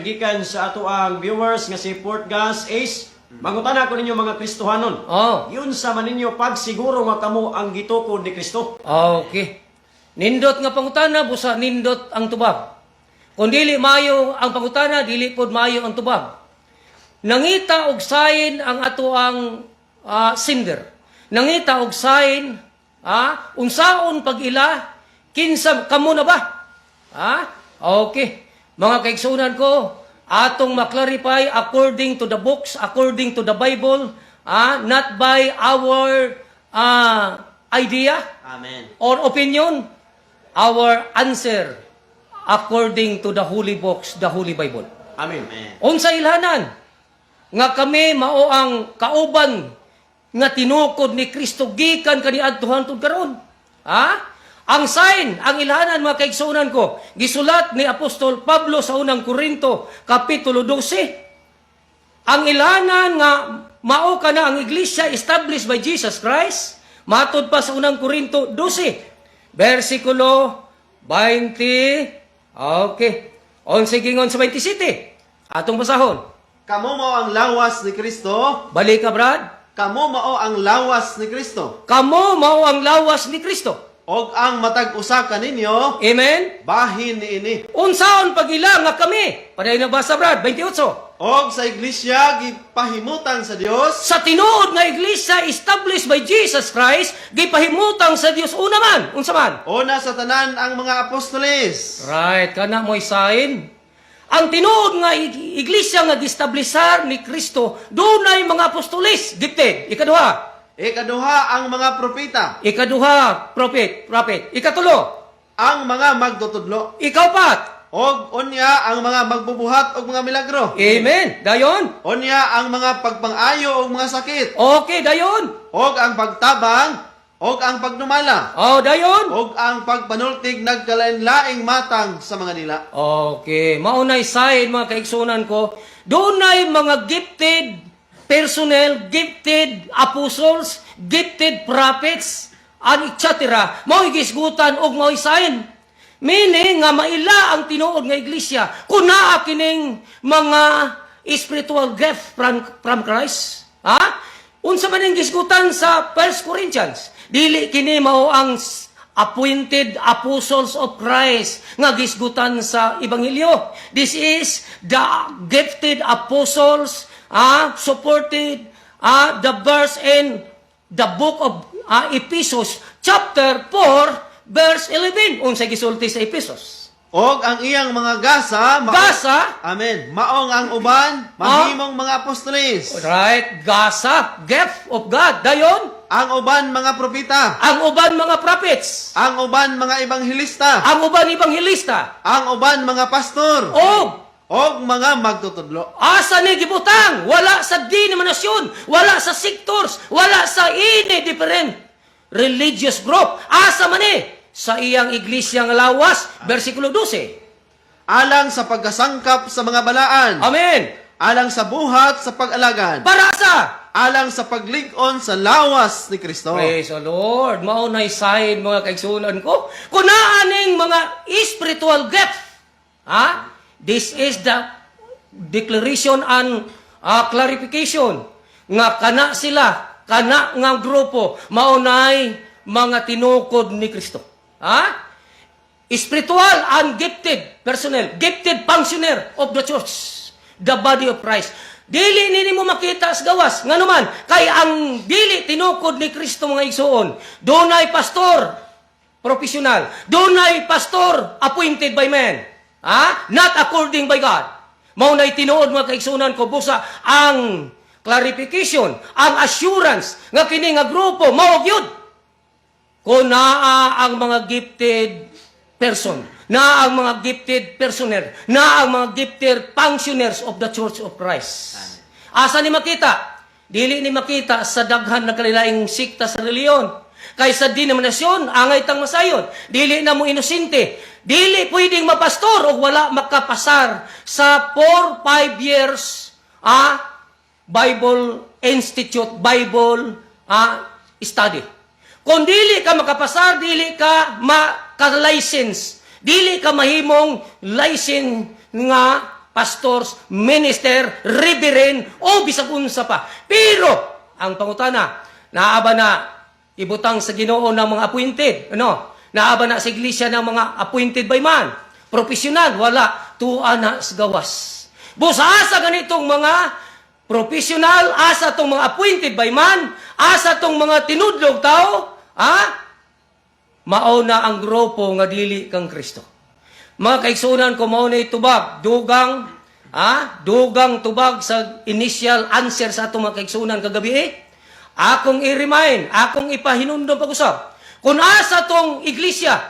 gikan sa ato ang viewers nga si Port Gas Ace. Mangutana ko ninyo, mga Kristohanon. Giunsa man ninyo pagsiguro nga kamo ang gitukod ni Kristo? Okay. Nindot nga pangutana, busa nindot ang tubag. Kung dili maayo ang pangutana, dili pod maayo ang tubag. Nangita og sign ang ato ang sender. Nangita og sign, unsaon pag-ila, kinsa kamo na ba? Ah? Okay. Mga kaigsunan ko, atong maklarify according to the books, according to the Bible, not by our idea Amen. or opinion, our answer according to the holy books, the Holy Bible. Amen. Amen. Unsa ilhanan nga kami mao ang kauban nga tinukod ni Kristo gikan kaniadto hangtod karon? Ha? Ang sign, ang ilhanan, mga kaigsuonan ko, gisulat ni Apostol Pablo sa Unang Korinto, Kapitulo 12. Ang ilhanan nga mao kana ang iglesia established by Jesus Christ, matod pa sa Unang Korinto 12, versikulo 20. Okay. 11 gingon sa 27. Atong basahon. Kamo mao ang lawas ni Kristo. Balik ka, Brad. Kamo mao ang lawas ni Kristo. Kamo mao ang lawas ni Kristo. Og ang matag usa kaninyo Amen? bahin niini. Unsaon pag-ila nga kami? Paday nabasa, Brad, 28. Og sa iglesia gipahimutang sa Dios Sa tinuod nga iglesia established by Jesus Christ, gipahimutang sa Dios una man. Unsa man? Una sa tanan ang mga apostoles. Right, kana mo'y sign. Ang tinuod nga iglesia nga gistablisar ni Kristo, dunay mga apostoles, gifted. Ikaduha, Ikaduha ang mga propeta, Ikaduha, prophet, prophet. Ikatulo, ang mga magtutudlo, Ikaupat. Og unya ang mga magbubuhat og mga milagro. Amen. Dayon. Unya ang mga pagpangayo og mga sakit, Okay, dayon. og ang pagtabang, og ang pagdumala, Oh, dayon. og ang pagpanultig nagkalain-laing matang sa mga dila. Okay, maunay sign, mga kaigsunan ko, dunay mga gifted personnel, gifted apostles, gifted prophets, and etc. Mao'y gisgutan og mao'y sign. Meaning nga maila ang tinuod nga iglesia kung naa kining mga spiritual gift from Christ. Ha? Unsa man ang gisgutan sa 1 Corinthians? Dili kini mao ang appointed apostles of Christ nga gisgutan sa Ebanghelyo. This is the gifted apostles supported the verse in the book of Ephesus chapter 4 verse 11. Unsa gisulti sa Ephesus? Og ang iyang mga gasa, Gasa. Amen. Maong ang uban mahimong mga apostoles. Right, gasa, gift of God. Dayon, Ang uban mga propeta, ang uban mga prophets, ang uban mga ebanghelista, ang uban ebanghelista, ang uban mga pastor, og og mga magtutudlo. Asa ni gibutang? Wala sa denominasyon, wala sa sectors, wala sa any different religious group. Asa man ni? Sa iyang iglesia nga lawas, versikulo 12. Alang sa pagkasangkap sa mga balaan, Amen. Alang sa buhat sa pag-alagad, Para sa alang sa paglig-on sa lawas ni Kristo. Praise the Lord. Mao nay sign, mga kaigsunan ko. Kung naa ning mga spiritual gift, ha? This is the declaration and clarification nga kana sila, kana nga grupo, mao nay mga tinukod ni Kristo. Ha? Spiritual and gifted personnel, gifted functioner of the church, the body of Christ. Dili nini mo makita sa gawas. Ngano man, kay ang dili tinukod ni Kristo, mga igsuon, dunay pastor professional, dunay pastor appointed by man. Ha? Not according by God. Mao nay tinuod, mga kaigsunan ko, busa ang clarification, ang assurance nga kini nga grupo mao gyud kung naa ang mga gifted person, naa ang mga gifted personnel, naa ang mga gifted functionaries of the Church of Christ. Asa ni makita? Dili ni makita sa daghan na kalilaing sikta sa reliyon. Kay sa denominasyon, angay tang masayon. Dili na mo inosente. Dili pwedeng mapastor o wala makapasar sa 4-5 years Bible Institute, Bible study. Kung dili ka makapasar, dili ka maka-license. Dili ka mahimong license nga Pastors, minister, reverend, o bisag unsa pa. Pero, ang pangutana, naa ba na ibutang sa Ginoo ng mga appointed? Ano? Naa ba na sa iglesia ng mga appointed by man? Professional, wala. Tua na sa gawas. Busa asa ganitong mga professional, asa tong mga appointed by man, asa tong mga tinudlog tao, ha? Mao na ang grupo nga dili kang Kristo. Mga kaigsunan ko, mao na tubag, dugang, ha? Dugang tubag sa initial answer sa atong mga kaigsunan kagabi eh. Akong i-remind, akong ipahinumdom pag-usab. Kung asa tong iglesia,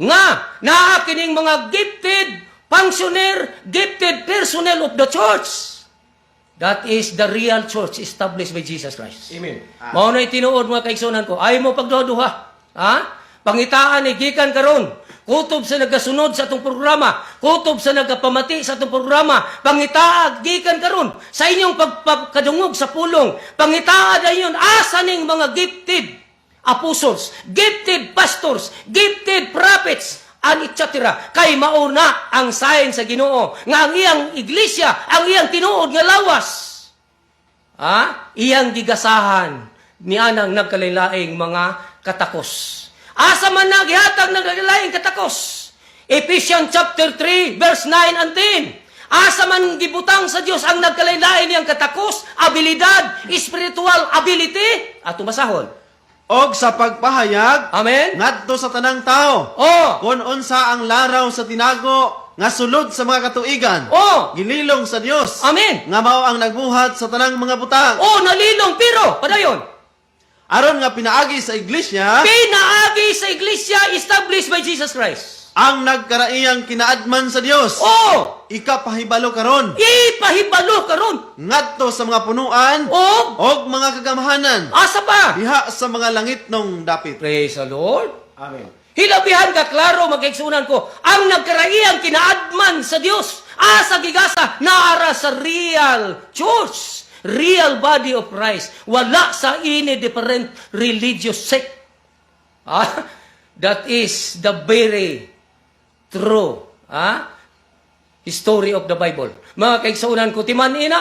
nga naa kining mga gifted functionary, gifted personnel of the church. That is the real church established by Jesus Christ. Amen. Mao na tinuod, mga kaigsunan ko. Ay mo pagduha. Ha? Pangitaan ni gikan karon. Kutob sa nagasunod sa atong programa, kutob sa nagapamati sa atong programa, pangitaa gikan karon sa inyong pagkadungog sa pulong, pangitaa dayon asa ning mga gifted apostles, gifted pastors, gifted prophets, and etc. Kay mauna ang sign sa Ginoo nga ang iyang iglesia, ang iyang tinuod nga lawas, ha? Iyang gigasahan ni anang nagkalainlaing mga katakos. Asa man na gihatag ng nagkalainlaing katakos? Ephesians chapter 3 verse 9 and 10. Asa man gibutang sa Dios ang nagkalainlain niyang katakos, abilidad, spiritual ability? Ato basahon. Og sa pagpahayag Amen. ngadto sa tanang tao kung unsa ang laraw sa tinago nga sulod sa mga katuigan gililong sa Dios Amen. nga mao ang nagbuhat sa tanang mga butang, Oh, nalilong pero padayon. Aron nga pinaagi sa iglesia, Pinaagi sa iglesia established by Jesus Christ. Ang nagkaraiyang kinaadman sa Dios ikapahibalo karon Ipahibalo karon. Ngadto sa mga punuan og mga kagamhanan Asa pa? Diha sa mga langitnong dapit. Praise the Lord. Amen. Hilabihan ka klaro, magkaigsunan ko, ang nagkaraiyang kinaadman sa Dios, asa gigasa, naara sa real church, real body of Christ. Wala sa ini different religious sect. Ah, that is the very true story of the Bible. Mga kaigsunan ko, timan ina,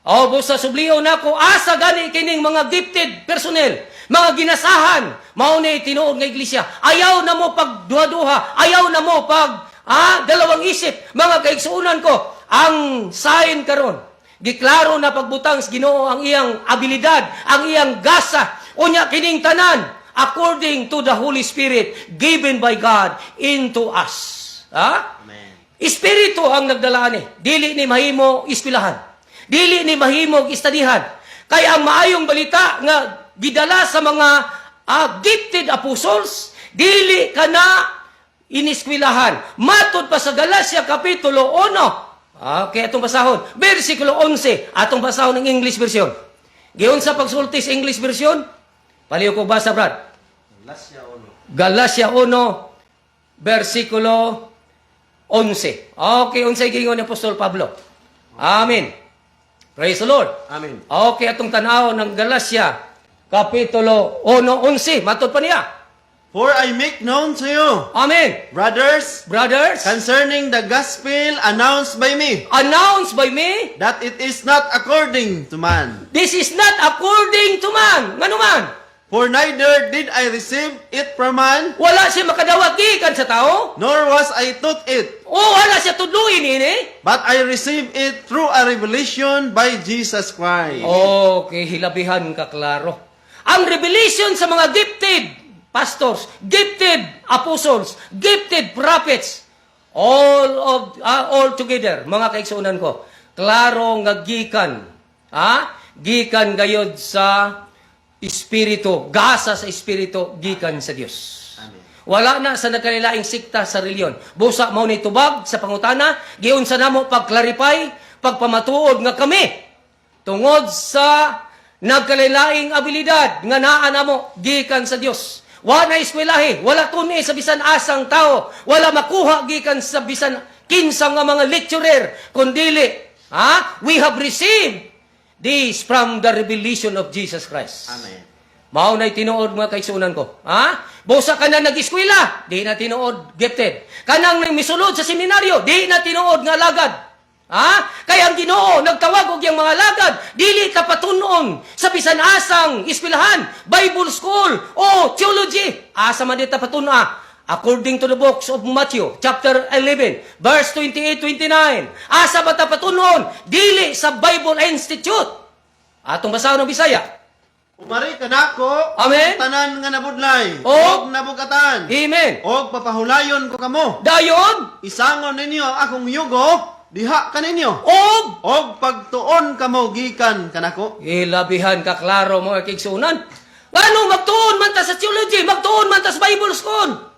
o busa subliyo nako, asa gani kining mga gifted personnel, mga ginasahan, mao ni tinuod nga iglesia. Ayaw na mo pag duha-duha, ayaw na mo pag dalawang isip. Mga kaigsuonan ko, ang sign karon, giklaro na pagbutang sa Ginoo ang iyang abilidad, ang iyang gasa, unya kining tanan according to the Holy Spirit given by God into us. Ha? Amen. Espiritu ang nagdala ni. Dili ni mahimo iskwilahan. Dili ni mahimo istadihan. Kaya ang maayong balita nga gidala sa mga gifted apostles, dili ka na iniskwilahan. Matod pa sa Galatia Kapitulo 1. Okay, atong basahon. Versikulo 11. Atong basahon ng English version. Giun sa pagsulti sa English version, paliw ko basa, Brad. Galatia 1, versikulo 11. Okay, unsay giingon ni Apostol Pablo? Amen. Praise the Lord. Amen. Okay, atong tan-aw ng Galatia, Kapitulo 1:11. Matod pa niya. For I make known to you, Amen. Brothers, Brothers, concerning the gospel announced by me, announced by me, that it is not according to man. This is not according to man. Ngano man? For neither did I receive it from man, Wala siya makadawat gikan sa tao. Nor was I taught it, O wala siya tudluin ini. But I received it through a revelation by Jesus Christ. Okay, hilabihan ka klaro. Ang revelation sa mga gifted pastors, gifted apostles, gifted prophets, all together, mga kaigsuonan ko, klaro nga gikan gayod sa espiritu, gasa sa espiritu gikan sa Dios. Wala na sa nagkalilaing sikta sa reliyon. Busa mao ni tubag sa pangutana, giunsa namo pag-clarify, pagpamatuod nga kami tungod sa nagkalilaing abilidad nga naa namo gikan sa Dios. Wa na eskwelahe, wala tuni sa bisan asang tao, wala makuha gikan sa bisan kinsa nga mga lecturer, kundili, ha? We have received this from the revelation of Jesus Christ. Amen. Mao na'y tinuod, mga kaigsunan ko. Ha? Busa ka na nag-eskwela, di na tinuod gifted. Kanang misulod sa seminaryo, di na tinuod nga alagad. Ha? Kaya ang Ginoo nagtawag og iyang mga lagad, dili ta patun-on sa bisan asang eskwelahan, Bible school o theology. Asa man ta patun-a? According to the books of Matthew, chapter 11, verse 28-29. Asa ba ta patun-on? Dili sa Bible Institute. Atong basahon ng Bisaya. Umari kanako, Amen. tanan nga nabudlay, Oh. og nabugatan, Amen. og papahulayon ko kamo. Dayon, Isangon ninyo ang akong yugo, diha kaninyo. Og Og pagtuon kamo gikan kanako. Ilabihan ka klaro, mga kaigsuonan. Ngano magtuon man ta sa theology, magtuon man ta sa Bible school?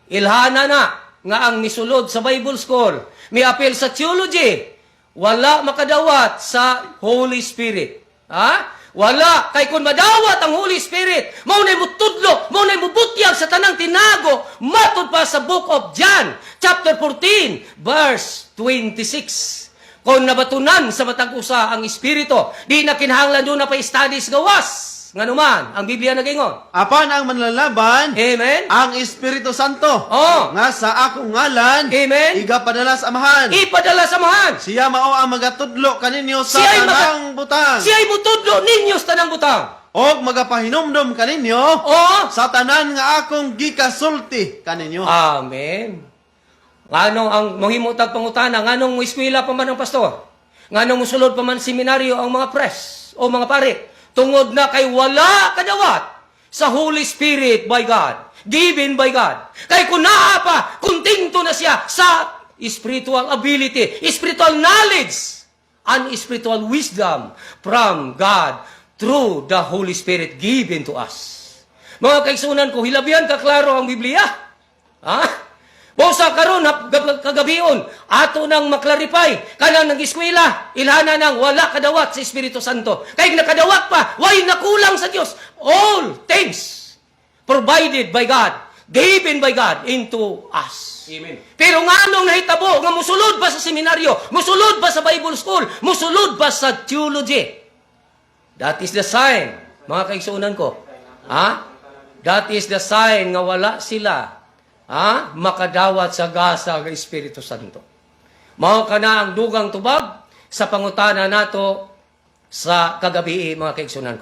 Ilhana na nga ang misulod sa Bible school, miapil sa theology, wala makadawat sa Holy Spirit. Ha? Wala. Kay kung madawat ang Holy Spirit, mao na mutudlo, mao na mubutyag sa tanang tinago, matud pa sa Book of John, chapter 14, verse 26. Kung nabatunan sa matag usa ang Espiritu, di na kinahanglan duna pa studies gawas. Nganuman, ang Biblia nagingon. Apan ang manlalaban, Amen? ang Espiritu Santo, Oh. nga sa akong ngalan, Amen? igapadala sa Amahan. Ipadala sa Amahan. Siya mao ang magatudlo kaninyo sa Siya'y tanang butang. Siya'y mutudlo ninyo sa tanang butang. Og magapahinumdom kaninyo sa tanan nga akong gikasulti kaninyo. Amen. Nganong ang mahimo tag pangutana, nganong mo eskwela pa man ang pastor? Nganong musulod pa man seminaryo ang mga pres o mga pare? Tungod na kay wala kadawat sa Holy Spirit by God, given by God. Kay kung naa pa, kontento na siya sa spiritual ability, spiritual knowledge, and spiritual wisdom from God through the Holy Spirit given to us. Mga kaigsuonan ko, hilabihan ka klaro ang Biblia. Ha? Busa karon kagabion, ato nang maklarify kanang nang eskwela, ilhana nang wala kadawat sa Espiritu Santo. Kay nakadawat pa, way nakulang sa Dios. All things provided by God, given by God into us. Amen. Pero nganong nahitabo nga musulod pa sa seminaryo, musulod pa sa Bible school, musulod pa sa theology? That is the sign, mga kaigsuonan ko. Ha? That is the sign nga wala sila, ha, makadawat sa gasa ng Espiritu Santo. Mao kana ang dugang tubag sa pangutana nato sa kagabi, mga kaigsuonan ko.